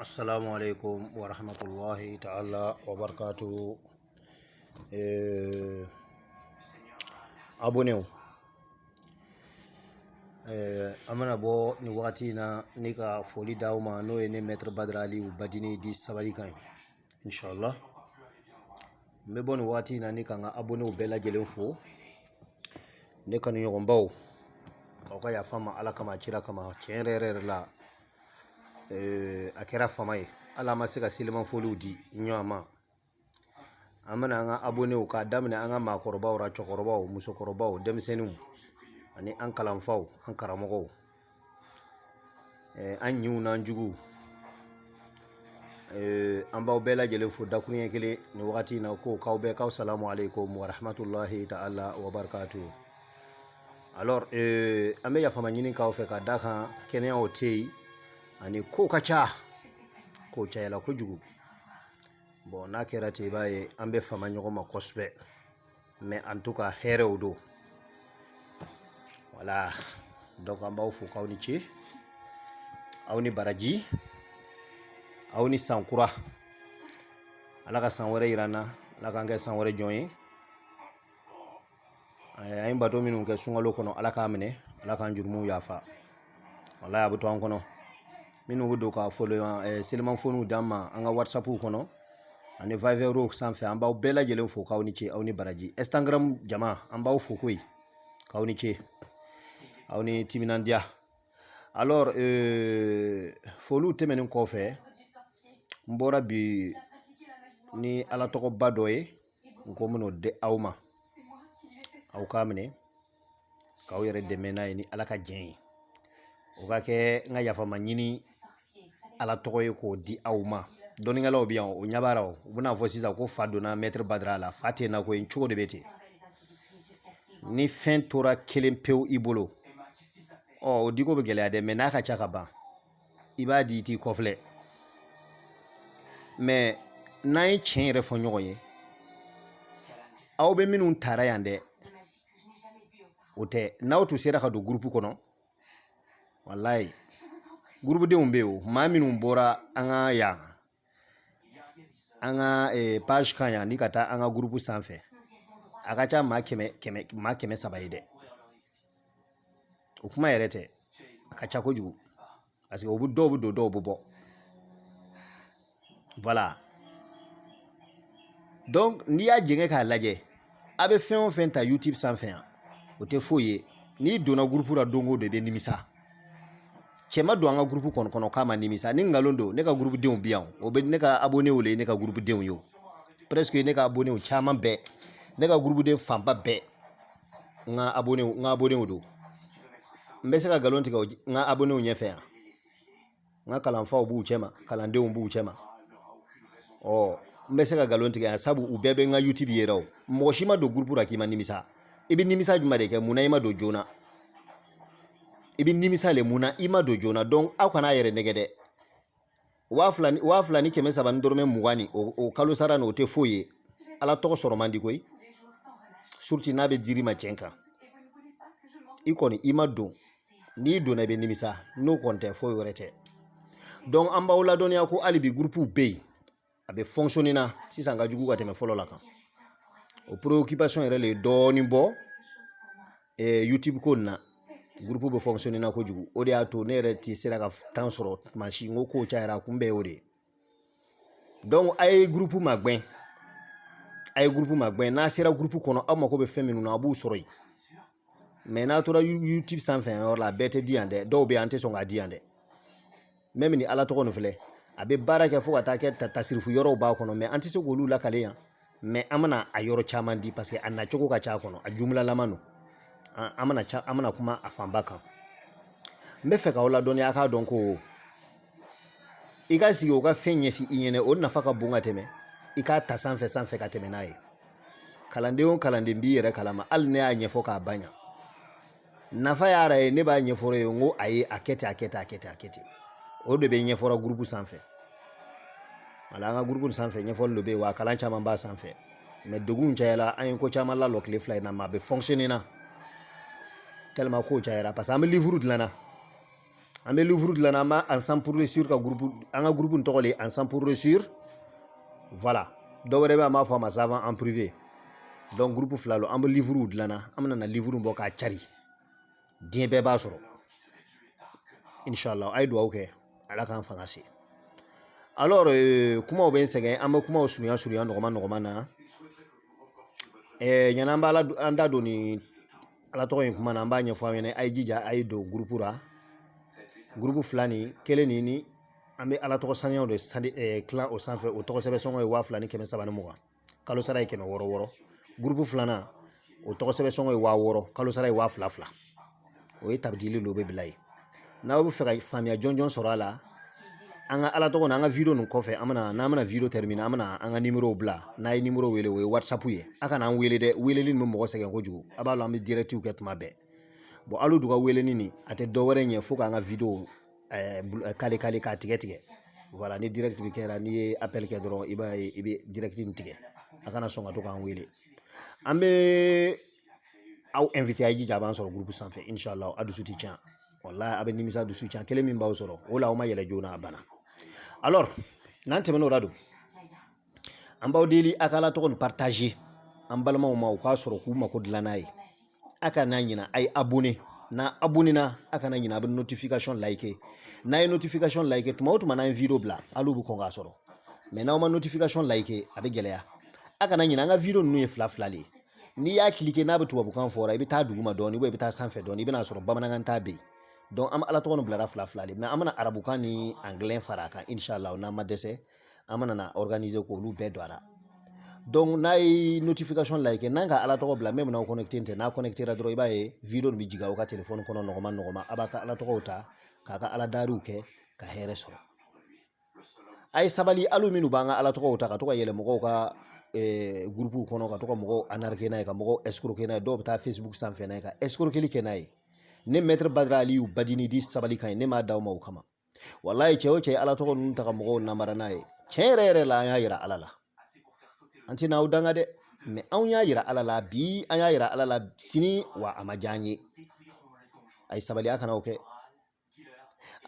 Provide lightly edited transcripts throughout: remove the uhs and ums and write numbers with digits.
Assalamu alaikum wa rahmatullahi ta'ala wa barakatuhu. Abonnés, an mana bɔ nin wagati in na ne ka foli d'aw ma, n'o ye ne Maître Badara Aliyu Badini di sabali kan ye, inshallah. N bɛ bɔ nin wagati in na ni ka n ka abonnés bɛɛ lajɛlen fo, ne kanuɲɔgɔnbaw, k'aw ka yafa ma Ala kama, kira kama. Tiɲɛ yɛrɛ yɛrɛ la, a kɛra fama ye, hali an ma se ka selimafoliw di ɲɔgɔn ma. An bɛna an ka abonnés k'a daminɛ an ka maakɔrɔbaw ra, cɛkɔrɔbaw, musokɔrɔbaw, denmisɛnninw, ani an kalanfaw, an karamɔgɔw, an ɲinw n'an juguw, an b'aw bɛɛ lajɛlen fo dakuruɲɛ kelen nin wagati in na, ko k'aw bɛɛ k'aw salamu aleykum wa rahmatulahi ta'ala wa barakatuhu. Alors, an bɛ yafama ɲini k'aw fɛ ka da kan kɛnɛyaw tɛ yen ani kow ka ca, kow cayala kojugu. Bon, n'a kɛra ten, i b'a ye an bɛ fama ɲɔgɔn ma kosɛbɛ, mais en tout cas hɛrɛw don. Voilà, donc an b'aw fo k'aw ni ce, aw ni baraji, aw ni san kura. Ala ka san wɛrɛ yira an na, Ala k'an kɛ san wɛrɛ jɔn ye. An ye bato minnu kɛ sunkalo kɔnɔ, Ala k'a minɛ, Ala k'an jurumuw yafa. Walayi, a bɛ to an kɔnɔ. Minnu bɛ don ka foli selimafoniw d'an ma an ka WhatsApp kɔnɔ ani Viber sanfɛ, an b'aw bɛɛ lajɛlen fo k'aw ni ce, aw ni baraji. Instagram jama, an b'aw fo koyi, k'aw ni ce, aw ni timinandiya. Alors, foliw tɛmɛnen kɔfɛ, n bɔra bi ni Ala tɔgɔba dɔ ye, n ko n bɛn'o di aw ma, aw k'a minɛ k'aw yɛrɛ dɛmɛ n'a ye ni Ala ka jɛn ye. O ka kɛ n ka yafama ɲini Ala tɔgɔ ye k'o di aw ma. Dɔnnikɛlaw bɛ yan, o ɲɛ b'a la, u bɛna fɔ sisan ko fa donna Maître Badara la. Fa tɛ na koyi, cogo de bɛ ten. Ni fɛn tora kelen pewu i bolo, ɔ o diko bɛ gɛlɛya dɛ, mais n'a ka ca ka ban, i b'a di, i t'i kɔfilɛ. Mais n'an ye tiɲɛ yɛrɛ fɔ ɲɔgɔn ye, aw bɛ minnu tara yan dɛ, o tɛ. N'aw tun sera ka don groupe kɔnɔ, walayi, gurupudenw bɛ yen, o maa minnu bɔra an ka yan, an ka page kan yan ni ka taa an ka groupe sanfɛ, a ka ca maa 100, maa 300 ye dɛ. O kuma yɛrɛ tɛ, a ka ca kojugu, parce que o bɛ dɔw bɛ don, dɔw bɛ bɔ. Voilà, donc n'i y'a jɛngɛ k'a lajɛ, a bɛ fɛn o fɛn ta YouTube sanfɛ yan, o tɛ foyi ye. N'i donna groupe la don o don, i bɛ nimisa. Cɛ ma don an ka groupe kɔni kɔnɔ k'a ma nimisa. Ni nkalon don, ne ka groupe denw bi yan, o bɛ ne ka abonnéw le ye, ne ka groupe denw ye o. Presque ne ka abonnéw caman bɛɛ, ne ka groupe den fanba bɛɛ, n ka abonnéw, n ka abonnéw don. N bɛ se ka nkalon tigɛ n ka abonnéw ɲɛfɛ yan? N ka kalanfaw b'u cɛma, kalandenw b'u cɛma. Ɔ n bɛ se ka nkalon tigɛ yan, sabu u bɛɛ bɛ n ka YouTube yɛrɛ. O mɔgɔ si ma don groupe la k'i ma nimisa. I bɛ nimisa jumɛn de kɛ? Mun na i ma don joona? I bɛ nimisa le, mun na i ma don joona? Donc aw kana a yɛrɛ nɛgɛ dɛ. 2300 ni dɔrɔmɛ 20 ni o kalo sara nin, o tɛ foyi ye. Ala tɔgɔ sɔrɔ man di koyi, surtout n'a bɛ dir'i ma tiɲɛ kan. I kɔni i ma don, n'i donna i bɛ nimisa, n'o kɔni tɛ, foyi wɛrɛ tɛ. Donc an b'aw ladɔnniya ko hali bi groupe bɛ yen, a bɛ fonctionner na sisan ka jugu ka tɛmɛ fɔlɔ la kan. O préoccupation yɛrɛ le ye dɔɔnin bɔ YouTube ko nin na. Groupe bɛ fonctionner na kojugu, o de y'a to ne yɛrɛ ti sera ka temps sɔrɔ tuma si. N ko kow cayara, a kun bɛɛ y'o de ye. Donc a ye groupe magɛn, a ye groupe magɛn. N'a sera groupe kɔnɔ, aw mako bɛ fɛn minnu na, a b'u sɔrɔ yen. Mais n'a tora YouTube sanfɛ yɔrɔ la, a bɛɛ tɛ di yan dɛ. Dɔw bɛ yen, an tɛ sɔn k'a di yan dɛ. Même ni Ala tɔgɔ nin filɛ, a bɛ baara kɛ fo ka taa kɛ tasirifu yɔrɔw b'a kɔnɔ, mais an tɛ se k'olu lakale yan. Mais an bɛna a yɔrɔ caman di, parce que a nacogo ka ca a kɔnɔ, a jumlalama don. An bɛna ca, an bɛna kuma a fanba kan. N bɛ fɛ k'aw ladɔnniya, a k'a dɔn ko i ka sigi o ka fɛn ɲɛfɔ i ɲɛnɛ, o nafa ka bon ka tɛmɛ i k'a ta sanfɛ sanfɛ ka tɛmɛ n'a ye. Kalanden o kalanden b'i yɛrɛ kalama, hali ne y'a ɲɛfɔ k'a ban yan, nafa y'a ye. Ne b'a ɲɛfɔ ye, n ko a ye a kɛ ten, a kɛ ten, a kɛ ten, a kɛ ten. O de bɛ ɲɛfɔra groupe sanfɛ. Wala an ka groupe sanfɛ, ɲɛfɔli dɔ bɛ yen wa, kalan caman b'a sanfɛ. Mais degun cayala, an ye ko caman lalɔ tile 2 in na, mais a bɛ fonctionner na tellement kow cayara, parce que an bɛ livre dilanna. An bɛ livre dilan, an b'a Ensemble pour réussir ka groupe, an ka groupe tɔgɔ le Ensemble pour réussir. Voilà, dɔ wɛrɛ bɛ, an b'a fɔ a ma Savant en privé. Donc groupe fila lo. An bɛ livre dilanna, an bɛna na livre bɔ k'a cari, diɲɛ bɛɛ b'a sɔrɔ inshallah. A ye dugawu kɛ, Ala k'an fanga se. Alors kumaw bɛ n sɛgɛn, an bɛ kumaw surunya surunya nɔgɔma nɔgɔma na. Ɲana an b'a an da don nin Ala tɔgɔ in kuma na, an b'a ɲɛfɔ aw ɲɛna. A ye jija, a ye don groupe la. Groupe fila nin, kelen nin ni an bɛ Ala tɔgɔ saniyaw de sani tilan o sanfɛ. O tɔgɔ sɛbɛn sɔngɔ ye 2320, kalo sara ye 600 600. Groupe filanan, o tɔgɔ sɛbɛn sɔngɔ ye 6000, kalo sara ye 2000 2000. O ye tabidili lo bɛ bila yen. N'aw bɛ fɛ ka faamuya jɔnjɔn sɔrɔ a la, an ka Ala tɔgɔ, an ka vidéo nin kɔfɛ, an bɛna, n'an bɛna vidéo terminer, an bɛna an ka numéro bila. N'a ye numéro wele, o ye WhatsApp ye. A kana an wele dɛ, weleli nin bɛ mɔgɔ sɛgɛn kojugu. A b'a lɔn an bɛ direct kɛ tuma bɛɛ. Bon, hali du ka weleli nin, a tɛ dɔ wɛrɛ ɲɛ fo k'an ka vidéo kale kale k'a tigɛ tigɛ. Voilà, ni direct bɛ kɛra, n'i ye appel kɛ dɔrɔn, i b'a ye i bɛ direct nin tigɛ. A kana sɔn ka to k'an wele. An bɛ aw invité, a ye jija a b'an sɔrɔ groupe sanfɛ inshallah. A dusu ti tiɲɛ, wallahi a bɛ nimisa. Dusu tiɲɛ kelen min b'aw sɔrɔ o la, aw ma yɛlɛ joona, a banna. Alors n'an tɛmɛn'o la don, an b'aw deli, a ka Ala tɔgɔ nin partager an balimaw ma, u k'a sɔrɔ k'u mako dilan n'a ye. A kana ɲina, a ye abonné. N'a abonné na, a kana ɲina, a bɛ notification like. N'a ye notification like, tuma o tuma n'an ye vidéo bila, hali bɛ kɔn k'a sɔrɔ. Mais n'aw ma notification like, a bɛ gɛlɛya. A kana ɲina, an ka vidéo ninnu ye fila fila de ye. N'i y'a cliquer, n'a bɛ tubabukan fɔra, i bɛ taa duguma dɔɔni, i bɛ taa sanfɛ dɔɔni, i bɛna sɔrɔ bamanankan ta bɛ yen. Donc an bɛ Ala tɔgɔ nin bilara fila fila de, mais an bɛna arabukan ni anglais fara a kan inshallah. N'an ma dɛsɛ, an bɛna na organiser k'olu bɛɛ don a la. Donc n'a ye notification like, n'an ka Ala tɔgɔ bila, même n'aw connecté tɛ, n'a connecté ra dɔrɔn, i b'a ye vidéo nin bɛ jigin aw ka téléphone kɔnɔ nɔgɔma nɔgɔma. A b'a ka Ala tɔgɔw ta k'a ka Ala dariw kɛ ka hɛrɛ sɔrɔ. A ye sabali, hali minnu b'an ka Ala tɔgɔw ta ka to ka yɛlɛ mɔgɔw ka groupe kɔnɔ, ka to ka mɔgɔw arnaquer n'a ye, ka mɔgɔw escroquer n'a ye. Dɔw bɛ taa Facebook sanfɛ n'a ye, ka escroquer kɛ n'a ye. Ne maître Badara Aliyu Badini di sabali kan ye, ne m'a d'aw ma o kama. Walayi, cɛ o cɛ ye Ala tɔgɔ ninnu ta ka mɔgɔw namara n'a ye, tiɲɛ yɛrɛ yɛrɛ la, an y'a yira Ala la, an tɛna aw danga dɛ. Mais anw y'a yira Ala la bi, an y'a yira Ala la sini, wa a ma diya an ye. A ye sabali, a kana o kɛ.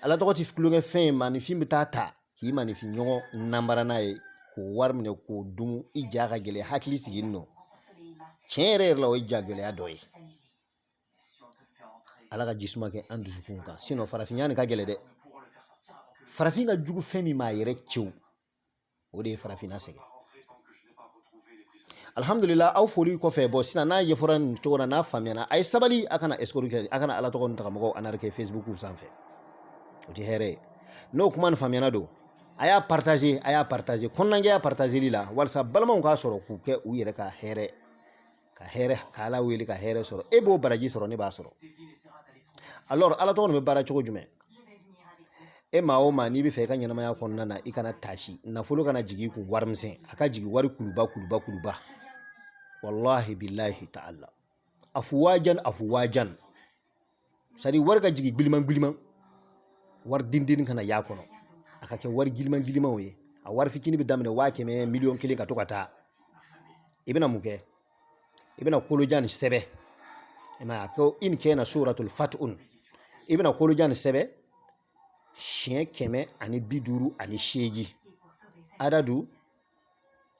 Ala tɔgɔ tɛ tulonkɛ fɛn ye. Maaninfin bɛ taa ta k'i maaninfin ɲɔgɔn namara n'a ye, k'o wari minɛ k'o dun, i ja ka gɛlɛn, hakili sigi nɔ. Tiɲɛ yɛrɛ yɛrɛ la, o ye ja gɛlɛya dɔ ye. Ala ka jisuma kɛ an dusukun kan. Sinon farafinya nin ka gɛlɛn dɛ. Farafin ka jugu fɛn min m'a yɛrɛ cew, o de ye farafinna sɛgɛn. Alhamdulillah, aw foli kɔfɛ, bɔn sisan n'a ɲɛfɔra nin cogo la, n'a faamuyana, a ye sabali, a kana escroc kɛ, a kana Ala tɔgɔ nin ta ka mɔgɔw arnaquer Facebook sanfɛ, o tɛ hɛrɛ ye. N'o kuma nin faamuyana don, a y'a partager, a y'a partager kɔnɔnajɛya partageli la, walasa balimaw k'a sɔrɔ k'u kɛ u yɛrɛ ka hɛrɛ, ka hɛrɛ, ka Ala wele ka hɛrɛ sɔrɔ. E b'o baraji sɔrɔ, ne b'a sɔrɔ. Alors Ala tɔgɔ nin bɛ baara cogo jumɛn? E maa o maa n'i bɛ fɛ i ka ɲɛnamaya kɔnɔna na, i kana taasi, nafolo kana jigin i kun warimisɛn, a ka jigin wari kuluba kuluba kuluba. Wallahi billahi ta'ala, afuwajan afuwajan, c'est à dire wari ka jigin giliman giliman, wari dindin kana y'a kɔnɔ, a ka kɛ wari giliman gilimanw ye. A wari fitinin bɛ daminɛ 100 000, 1 miliyɔn ka to ka taa. I bɛna mun kɛ? I bɛna kolojan nin sɛbɛn. I m'a ye a ko in kɛna suratul fatun. I bɛna kolojan nin sɛbɛn siɲɛ 158, adadu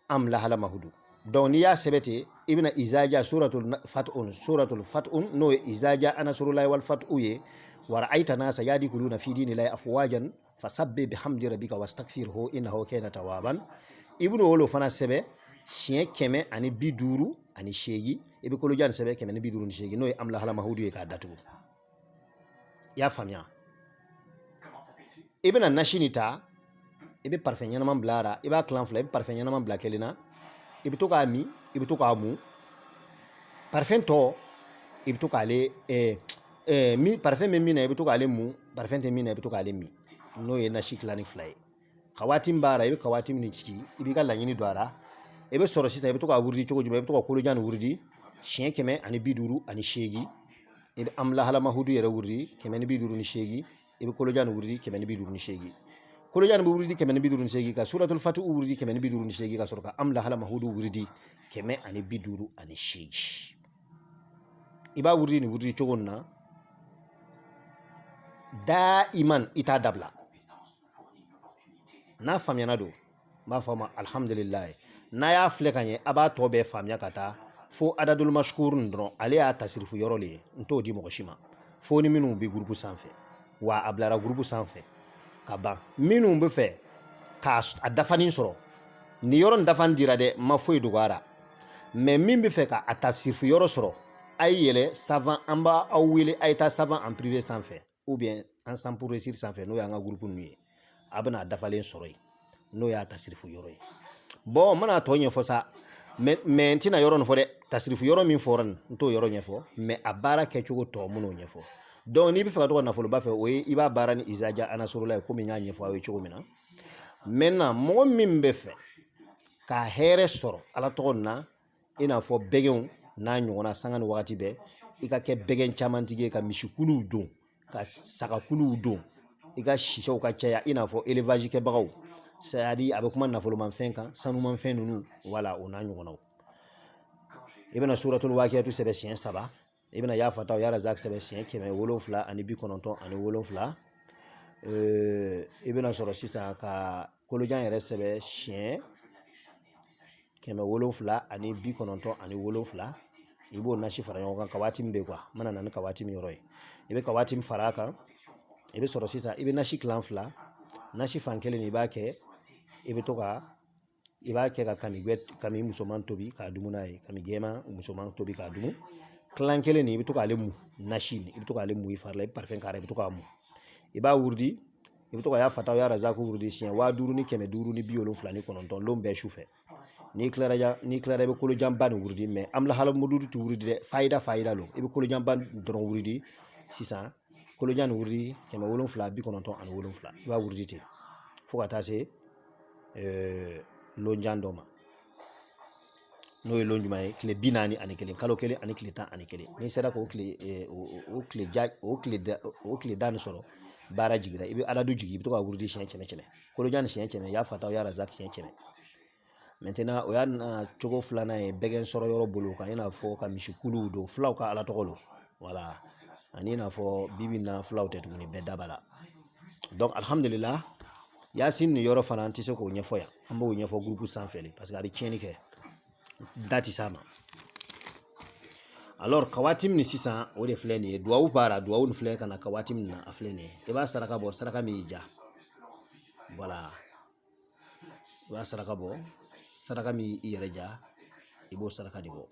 am lahala mahudu. Donc n'i y'a sɛbɛn ten, i bɛna izaja suratul fatun, suratul fatun, n'o ye izaja anasurulahi wal fatu ye, wa ra'aita nasa yadkhuluna fi dinillahi afwajan fasabbih bihamdi rabbika wastaghfirhu innahu kana tawwaban. I bɛna olu fana sɛbɛn siɲɛ 158. I bɛ kolojan sɛbɛn 158, n'o ye amlahala mahudu ye, k'a datugu. I y'a faamuya? I bɛna nasi nin ta, i bɛ parfum ɲɛnama bila a la. I b'a kilan fila, i bɛ parfum ɲɛnama bila kelen na, i bɛ to k'a min, i bɛ to k'a mun. Parfum tɔ, i bɛ to k'ale min, parfum bɛ min na, i bɛ to k'ale mun. Parfum tɛ min na, i bɛ to k'ale min. N'o ye nasi kilan ni fila ye, ka waati min b'a la, i bɛ ka waati min sigi, i b'i ka laɲini don a la. I bɛ sɔrɔ sisan, i bɛ to k'a wurudi cogo jumɛn? I bɛ to ka kolojan nin wurudi siɲɛ 158. I bɛ amulahala mahudu yɛrɛ wurudi 158. I bɛ kolojan nin wurudi 158. Kolojan nin bɛ wurudi 158, ka suratul fatihu wurudi 158, ka sɔrɔ ka amulahala mahudu wurudi 158. I b'a wurudi nin wurudi cogo nin na. Daiman, i t'a dabila. N'a faamuyana don, n b'a fɔ a ma alhamdulilayi. N'a y'a filɛ ka ɲɛ, a b'a tɔ bɛɛ faamuya ka taa fo adadul mashkur nin dɔrɔn. Ale y'a tasirifu yɔrɔ le ye, n t'o di mɔgɔ si ma fo ni minnu bɛ gurupu sanfɛ. Wa a bilara gurupu sanfɛ ka ban. Minnu bɛ fɛ k'a a dafanin sɔrɔ, nin yɔrɔ nin dafani dira dɛ, n ma foyi dogo a la. Mais min bɛ fɛ ka a tasirifu yɔrɔ sɔrɔ, a ye yɛlɛ savant, an b'a aw wele, a ye taa savant en privé sanfɛ ou bien ensemble pour réussir sanfɛ, n'o y'an ka gurupu ninnu ye. A bɛna a dafalen sɔrɔ yen, n'o y'a tasirifu yɔrɔ ye. Bon, n bɛna a tɔ ɲɛfɔ sa, mais n tɛna yɔrɔ nin fɔ dɛ. Tasirifu yɔrɔ min fɔra nin, n t'o yɔrɔ ɲɛfɔ, mais a baara kɛcogo tɔ n bɛn'o ɲɛfɔ. Donc n'i bɛ fɛ ka to ka nafoloba fɛ, o ye i b'a baara ni izaja anasorola ye, komi n y'a ɲɛfɔ aw ye cogo min na. Maintenant, mɔgɔ min bɛ fɛ ka hɛrɛ sɔrɔ Ala tɔgɔ nin na, i n'a fɔ bɛgɛnw n'a ɲɔgɔnna, sanga ni wagati bɛɛ i ka kɛ bɛgɛn camantigi ye, ka misikuluw don, ka sagakuluw don, i ka sisɛw ka caya, i n'a fɔ élevage kɛbagaw, c'est à dire a bɛ kuma nafolomafɛn kan, sanumanfɛn ninnu, wala o n'a ɲɔgɔnnaw. I bɛna suratul wakiyatu sɛbɛn siɲɛ saba, i bɛna ya fataw ya razak sɛbɛn siɲɛ 797. I bɛna sɔrɔ sisan ka kolojan yɛrɛ sɛbɛn siɲɛ 797. I b'o nasi fara ɲɔgɔn kan. Ka waati min bɛ yen, n mana na ni ka waati min yɔrɔ ye, i bɛ ka waati min fara a kan. I bɛ sɔrɔ sisan i bɛ nasi kilan fila. Nasi fan kelen i b'a kɛ, i bɛ to ka i b'a kɛ ka kami kami musoman tobi k'a dumu n'a ye, kami jɛman musoman tobi k'a dumu. Kilan kelen nin, i bɛ to k'ale mu nasi nin, i bɛ to k'ale mu i fari la, i bɛ parifɛn k'a la, i bɛ to k'a mu. I b'a wurudi, i bɛ to ka ya fataw ya razaku wurudi siɲɛ 5579 lon bɛɛ su fɛ. N'i tilara ja, n'i tilara, i bɛ kolojanba nin wurudi. Mais an bila halamududu tɛ wurudi dɛ, fayida fayida lo. I bɛ kolojanba dɔrɔn wurudi sisan, kolojan nin wurudi 797. I b'a wurudi ten fo ka taa se lonjan dɔ ma, n'o ye lon jumɛn ye? Tile 41, kalo kelen ani tile 11. N'i sera k'o tile o tile ja o tile da o tile da nin sɔrɔ, baara jigira. I bɛ aladu jigin, i bɛ to ka wurudi siɲɛ 100 100, kolojan ni siɲɛ 100, ya fataw ya razak siɲɛ 100. Maintenant, o y'a na cogo filanan ye bɛgɛn sɔrɔ yɔrɔ bolo kan, i n'a fɔ ka misi kuluw don. Fulaw ka Ala tɔgɔ lo, wala ani i n'a fɔ bibi in na fulaw tɛ tuguni, bɛɛ daba la. Donc alhamdulillah, yasin nin yɔrɔ fana, an tɛ se k'o ɲɛfɔ yan, an b'o ɲɛfɔ gurupu sanfɛ de, parce que a bɛ tiɲɛni kɛ, da ti s'a ma. Alors, ka waati min sisan, o de filɛ nin ye. Duwawu baara, duwawu nin filɛ ka na ka waati min na, a filɛ nin ye. I b'a saraka bɔ, saraka min y'i ja, voilà, i b'a saraka bɔ, saraka min i yɛrɛ ja, i b'o saraka de bɔ.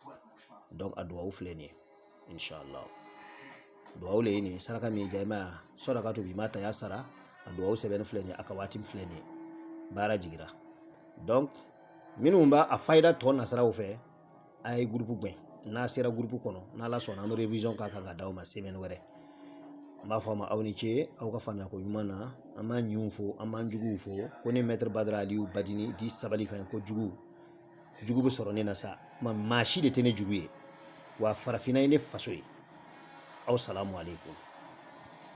Donc a duwawu filɛ nin ye, inshallah. Duwawu le ye nin ye. Saraka min y'i ja, i ma saraka tobi, i m'a ta, y'a sara. A duwawu sɛbɛnni filɛ nin ye, a ka waati min filɛ nin ye, baara jigira. Donc minnu b'a a fayida tɔ nasiraw fɛ, a ye gurupu gbɛn. N'a sera gurupu kɔnɔ, n'Ala sɔnna, an bɛ révision k'a kan ka d'aw ma semaine wɛrɛ. N b'a fɔ a ma aw ni ce aw ka faamuya ko ɲuman na. An b'an ɲinw fo, an b'an juguw fo. Ko ne maître Badara Aliyu Badini di sabali ka ɲi ko jugu jugu bɛ sɔrɔ ne na sa, ma maa si de tɛ ne jugu ye. Wa farafinna ye ne faso ye. Aw salamu aleykum.